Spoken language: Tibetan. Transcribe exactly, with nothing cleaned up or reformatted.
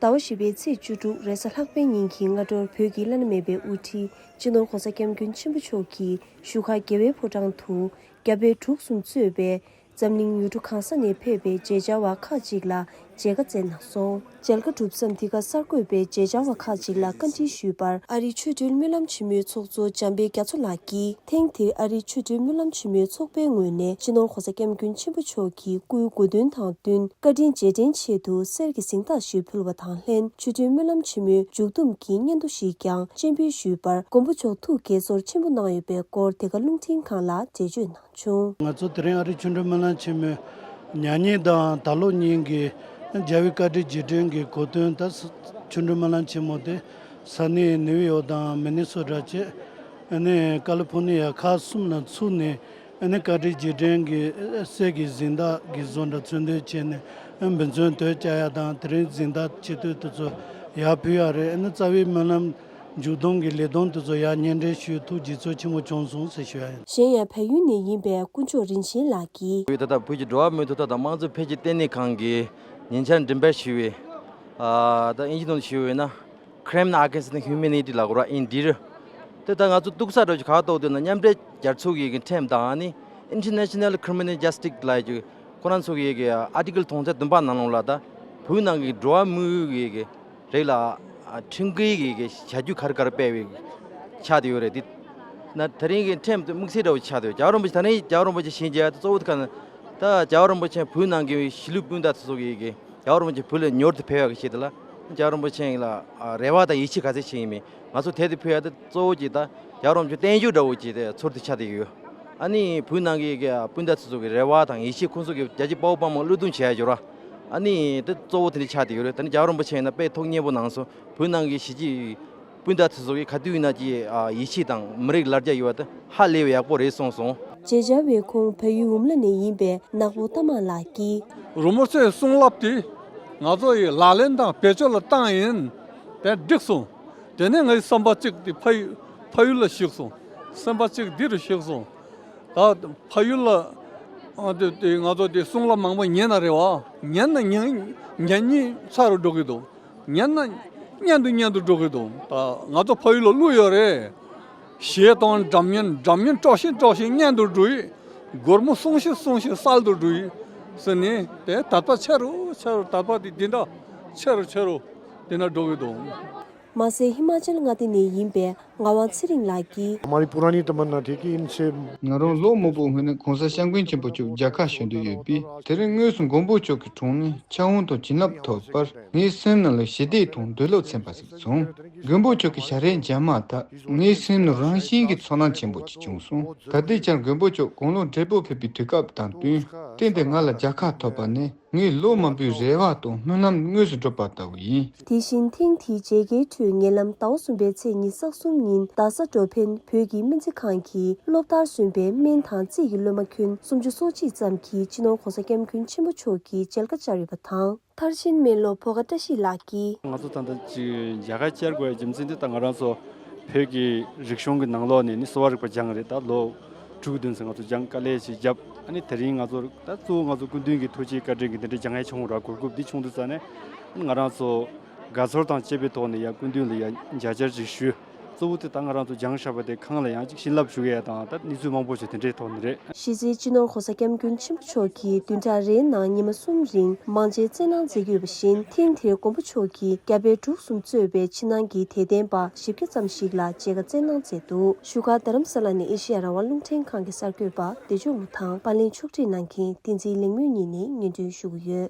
ཟླ་བ་བཞི་པའི་ཚེས་བཅུ་དྲུག་རེས་གཟའ་ལྷག་པའི་ཉིན་གྱི་སྔ་དྲོར་བོད་ཀྱི་བླ་ན་མེད་པའི་དབུ་ཁྲིད་སྤྱི་ནོར་༸གོང་ས་༸སྐྱབས་མགོན་ཆེན་པོ་མཆོག་གིས་བཞུགས་སྒར་རྒྱལ་བའི་ཕོ་བྲང་དུ་རྒྱ་བལ་འབྲུག་གསུམ་གཙོས་པའི་འཛམ་གླིང་ཡུལ་གྲུ་གང་ས་ནས་ཕེབས་པའི་མཇལ་བཅར་བ་ཁག་ཅིག་ལ་མཇལ་ཁ་བསྩལ་གནང་སོང་། མཇལ་ཁ་གྲུབ་མཚམས་འདི་ག་གསར་འགོད་པས་མཇལ་བཅར་བ་ཁག་ཅིག་ལ་བཀའ་འདྲི་ཞུས་པར། ཨ་རིའི་ཆོས་དོན་སྨོན་ལམ་ཆེན་མོའི་ཚོགས་གཙོ་འཇམ་དཔལ་རྒྱ་མཚོ་ལགས་ཀྱིས། ཐེངས་འདིར་ཨ་རིའི་ཆོས་དོན་སྨོན་ལམ་ཆེན་མོའི་ཚོགས་པའི་ངོས་ནས་སྤྱི་ནོར་༸གོང་ས་༸སྐྱབས་མགོན་ཆེན་པོ་མཆོག་གི་སྐུའི་གོ་སྟོན་དང་བསྟུན་བཀའ་དྲིན་རྗེས་དྲན་ཆེད་དུ་གསེར་གྱི་གཟེངས་རྟགས་ཤིག་ཕུལ་བ་དང་ལྷན། ཆོས་དོན་སྨོན་ལམ་ཆེན་མོའི་མཇུག་བསྡོམས་ཀྱི་སྙན་ཐོ་ཞིག་ཀྱང་སྤྱན་འབུལ་ཞུས་པར། མགོན་པོ་མཆོག་ཐུགས་དགྱེས་ཚོར་ཆེན་པོ་གནང་ཡོད་པའི་སྐོར་དེ་ག་རླུང་འཕྲིན་ཁང་ལ་འགྲེལ་བརྗོད་གནང་བྱུང་། ང་ཚོ་དེ་རིང་ཨ་རིའི་ཆོས་དོན་སྨོན་ལམ་ཆེན་མོའི་ཉག་ཉིས་དང་ད་ལོ་གཉིས་ཀྱི་རྒྱལ་བའི་བཀའ་དྲིན་རྗེས་དྲན་གྱི་གོ་སྟོན། ད་ཆོས་དོན་སྨོན་ལམ་ཆེན་མོ་དེ་ས་གནས་ནིའུ་ཡོག་དང་མི་ནི་སོ་ཊ་བཅས། ཨ་ནི་ཀ་ལི་ཕོར་ནི་ཡ་ཁག་གསུམ་ལ་ཚུགས་ནས། ཨ་ནི་བཀའ་དྲིན་རྗེས་དྲན་གྱི་གསེར་གྱི་གཟེངས་རྟགས་ཀྱི་བཟོ་འདྲ་ཚོན་འདོན་བྱས་ནས། ཨ་འབུལ་ཚོན་དོད་བཅག་ཡ་དང་། དེ་རིང་གཟེངས་རྟགས་ཆེ་བསྟོད་དེ་ཚོ་ཡར་ཕུལ་ཡ་རེད། ཨ་ནི་རྩ་བའི་སྨོན་ལམ་མཇུག་སྡོམ་གྱི་ལས་བསྡོམས་དེ་ཚོ་ཡར་སྙན་སྒྲོན་ཞུས། ཐུགས་དགྱེས་ཚོར་ཆེན་པོ་བྱུང་སོང་ཟེར་ཞུ་ཡ་ཡིན། གཞན་ཡང་བལ་ཡུལ་ནས་ཡིན་པའི་དཀོན་མཆོག་རིན་ཆེན་ལགས་ཀྱིས། ད་ལྟ་བོད་ཀྱི་འགྲོ་བ་མིའི་ཐོབ་ཐང་དང་དམངས་གཙོ་འཕེལ་རྒྱས་ལྟེ་གནས་ཁང་གིས་ཉེ་ཆར་འགྲེམས་སྤེལ་ཞུས་པའི། ཨ་ད་དབྱིན་ཇིའི་ནང་ཞུས་པ་ཡིན་ན། Crime Against the Humanity ལབ་དགོས་རེད། ཨིན་ཌི་རི། དེ་ད་ང་ཚོ་སྡུག་ས་འདྲ་བོ་ཞིག་ག་རེ་རྟོགས་འདུག་ན། མཉམ་འབྲེལ་རྒྱལ་ཚོགས་ཀྱི་གི་ཁྲིམས་དང་། ཨ་ནི་International Criminal Justice ལབ་ཀྱི་ཁོ་རང་ཚོ་གི་གི་ཨར་ཊི་ཀལ་དོན་ཚན་བདུན་པ་ནང་ལོགས་ལ། ད་བོད་ནང་གི་འགྲོ་བ་མིའི་གི་གི་རིགས་ལ་ཨ་ཁྲིམས་འགལ་གྱི་གི་བྱ་སྤྱོད་ག་རེ་ག་རེ་སྤེལ་བའི་ཆགས་བསྡད་ཡོད་རེད། དེ་ན་དེ་རིང་གི་ཁྲིམས་དེ་དམིགས་བསལ་འདྲ་བོ་ཆགས་བསྡད་ཡོད། རྒྱལ་བ་རིན་པོ་ཆེ། ད་རིང་རྒྱལ་བ་རིན་པོ་ཆེ་ཞལ་མཇལ་ཡ་དེ་གཙོ་བོ་དེ་ག་ན། ད་རྒྱལ་བ་རིན་པོ་ཆེ་བོད་ནང་གི་གཞིས་ལུས་སྤུན་ཟླ་ཚོ་གི་གི་རྒྱལ་བ་རིན་པོ་ཆེ་བོད་ལ་མྱུར་དུ་ཕེབས་ཡག་གི་ཆེད་དུ་ལ། རྒྱལ་བ་རིན་པོ་ཆེ་ལ་ཨ་རེ་བ་དང་ཡིད་ཆེས་ག་ཚད་བྱེད་ཡིན་མིན། ང་ཚོ་དེ་དེ་ཕུལ་ཡག་དེ་གཙོ་བོ་གཅིག་ད་རྒྱལ་བ་རིན་པོ་ཆེ་བརྟན་བཞུགས་འདྲ་བོ་ཅིག་དེ་ཚུལ་དུ་ཆགས་བསྡད་ཡོད། ཨ་ནི་བོད་ནང་གི་གི་སྤུན་ཟླ་ཚོ་གི་རེ་བ་དང་ཡིད་ཆེས། ཁོང་ཚོ་གི་རྒྱལ་གཅེས་དཔའ་བོ་དཔའ་མོ་བློས་གཏོང་བྱེད་ཡག་འབྱོར་བ། ཨ་ནི་དེ་གཙོ་བོ་དེ་འདྲ་ཆགས་བསྡད་ཡོད་རེད། ད་ནི་རྒྱལ་བ་རིན་པོ་ཆེ་ཡིན་ན་དཔེ་ཐུགས་མཉེས་པོ་གནང་སོང་། བོད་ནང་གི་གཞིས་བྱེས་སྤུན་ཟླ་ཚོ་གི་ག་དུས་ཡིན་ན་ཅིག་ཨ་ཡིད་ཆེས་དང་མི་རིགས་ལ་རྒྱ་ཡོད་པ་དེ་ཧ་ལས་པའི་ཡག་པོ་རེད་གསུངས་སོང་། མཇལ་བཅར་བའི་ཁོངས་བལ་ཡུལ་འོམ་ལ་ནས་ཡིན་པའི་ནག་པོ་རྟ་མང་ལགས་ཀྱིས། རིན་པོ་ཆེའི་གསུང་རླབས་དེ་ང་ཚོ་ཡི་ལག་ལེན་དང་བེད་སྤྱོད་ལ་བཏང་ཡིན། དེ་འགྲིག་སོང་། དེ་ནས་ངའི་བསམ་པ་གཅིག་དེ་ཕ་ཡུལ་ཕ་ཡུལ་ལ་གཤེགས་སོང་། སེམས་པ་གཅིག་འདི་རུ་གཤེགས་སོང་། ད་ཕ་ཡུལ་ལ་ཨ་དེ་དེ་ང་ཚོ་དེ་གསུང་རླབས་མང་པོ་ཉན་ན་རེད་བ། ཉན་ན་ཉན་ཉན་ཉན་ཚར་རུ་འགྲོ་གི་འདུག། ཉན་ན་སྙན་དུ་སྙན་དུ་འགྲོ་གི་འདུག། ད་ང་ཚོ་ཕ་ཡུལ་ལ་གླུ་ཡོད་རེད། གཞས་གཏོང་སྒྲ་སྙན་སྒྲ་སྙན་སྐྲོག་བཞིན་སྐྲོག་བཞིན་སྙན་དུ་འགྲོ་ཡི། སྒོར་མོ་སོང་ཞིག་སོང་ཞིག་གསལ་དུ་འགྲོ་ཡི་ཟེར་ནས། དེ་དད་པ་ཆེ་རུ་ཆེ་རུ། དད་པ་དེ་འདི་འདྲ་ཆེ་རུ་ཆེ་རུ་དེ་འདྲ་འགྲོ་གི་འདུག། མ་ཟད་ཧི་མ་ཅལ་མངའ་སྡེ་ནས་ཡིན་པའི་ངག་དབང་ཚེ་རིང་ལགས་ཀྱིས། हमारी पुरानी तमन्ना थी कि इनसे ང་རང་ལོ་མང་པོའི་སྔོན་ནས་གོང་ས་སྐྱབས་མགོན་ཆེན་པོ་མཆོག་མཇལ་ཁ་ཞུ་འདོད་ཡོད་པས། དེ་རིང་དངོས་སུ་མགོན་པོ་མཆོག་གི་དྲུང་ནས་ཕྱག་དབང་དང་བྱིན་རླབས་ཐོབ་པར་ངའི་སེམས་ནང་ལ་ཞི་བདེ་དང་འདོད་བློ་ཚིམ་པ་ཞིག་བྱུང་། མགོན་པོ་མཆོག་གི་ཞལ་རས་མཇལ་མ་ཐག་ངའི་སེམས་ནང་རང་བཞིན་གྱིས་ཚོར་སྣང་ཆེན་པོ་ཅིག་བྱུང་སོང་། ད་ལྟའི་ཆར་མགོན་པོ་མཆོག་དགུང་ལོ་བགྲེས་པོ་ཕེབས་པའི་དུས་སྐབས་དང་བསྟུན་རྟེན་དུ་ང་ལ་མཇལ་ཁ་ཐོབ་པ་ནི། ངའི་ལོ་མང་པོའི་རེ་བ་དང་སྨོན་ལམ་དངོས་སུ་འགྲུབ་པ་ལྟ་བུ་ཡིན། དེ་བཞིན་ཐེངས་འདིའི་མཇལ་ཁའི་ཁྲོད་ཉེ་ལམ་ཟླ་བ་གསུམ་པའི་ཚེས་ཉི་ཤུ་རྩ་གསུམ་ཉིན་རྡ་ས་འགྲོ་ཕན་བོད་ཀྱི་སྨན་རྩིས་ཁང་གིས་སློབ་མཐར་སོན་པའི་སྨན་དང་རྩིས་ཀྱི་སློབ་མ་ཁྱོན་སུམ་ཅུ་སོ་གཅིག་ཙམ་གྱིས་སྤྱི་ནོར་༸གོང་ས་༸སྐྱབས་མགོན་ཆེན་པོ་མཆོག་གི་མཇལ་ཁ་བཅར་ཡོད་པ་དང་། མཐར་ཕྱིན་སྨན་སློབ་ཕོ་ཁ་བཀྲ་ཤིས་ལགས་ཀྱིས། ང་ཚོ་ད་ལྟ་ཅིག་མཇལ་ཁ་བཅར་དགོས་པའི་རྒྱུ་མཚན་དེ། ད་ང་རང་ཚོ་བོད་ཀྱི་རིག་གཞུང་གི་ནང་ལོགས་ནས་ནི་གསོ་བ་རིག་པ་སྦྱངས་རེད། ད་ལོ་དྲུག་བདུན་ཙམ་ང་ཚོ་སྦྱངས། དཀའ་ལས་ཞིག་བརྒྱབ། ཨ་ནི་དེ་རིང་ང་ཚོར་ད་གཙོ་བོ་ང་ཚོ་སྐུ་མདུན་གྱི་ཐུགས་རྗེའི་བཀའ་དྲིན་གྱིས་འདི་འདྲ་སྦྱང་ཡས་བྱུང་ར། གོ་སྐབས་འདི་བྱུང་དུས་ཙ་ནས་ང་རང་ཚོ་དགའ་ཚོར་དང་བཅས་པའི་ཐོག་ནས་ཡ་སྐུ་མདུན་ལ་ཡ་མཇལ་བཅར་ཅིག་ཞུས། གཙོ་བོ་དེ་ད་ང་རང་ཚོ་སྦྱངས་བཞག་པ་དེ་གང་ལ་ཡང་ཅིག་བྱིན་རླབས་ཞུ་ཡས་དང་། ད་གནས་ཚུལ་མང་པོ་ཞིག་དེ་འདྲའི་ཐོག་ནས་རེད། གཞི་རྩའི་སྤྱི་ནོར་༸གོང་ས་༸སྐྱབས་མགོན་ཆེན་པོ་མཆོག་གིས་བདུན་ཕྲག་རེའི་ནང་ཉི་མ་གསུམ་རིང་མང་མཇལ་སྩལ་གནང་མཛད་ཀྱི་ཡོད་པ་བཞིན། ཐེངས་འདིར་མགོན་པོ་མཆོག་གིས་རྒྱ་བལ་འབྲུག་གསུམ་གཙོས་པའི་ཕྱི་ནང་གི་དད་ལྡན་པ་བཞི་བརྒྱ་ཙམ་ཞིག་ལ་མཇལ་ཁ་བསྩལ་གནང་མཛད་འདུག། བཞུགས་སྒར་རྡ་རམ་ས་ལ་ནས་ཨེ་ཤེ་ཡ་རང་དབང་རླུང་འཕྲིན་ཁང་གི་གསར་འགོད་པ་བདེ་མཆོག་མུ་ཐང་། པར་ལེན་ཕྱོགས་སྒྲིག་གནང་མཁན་བསྟན་འཛིན་ལེགས་སྨོན་གཉིས་ནས་སྙན་སྒྲོན་ཞུ་གི་ཡོད།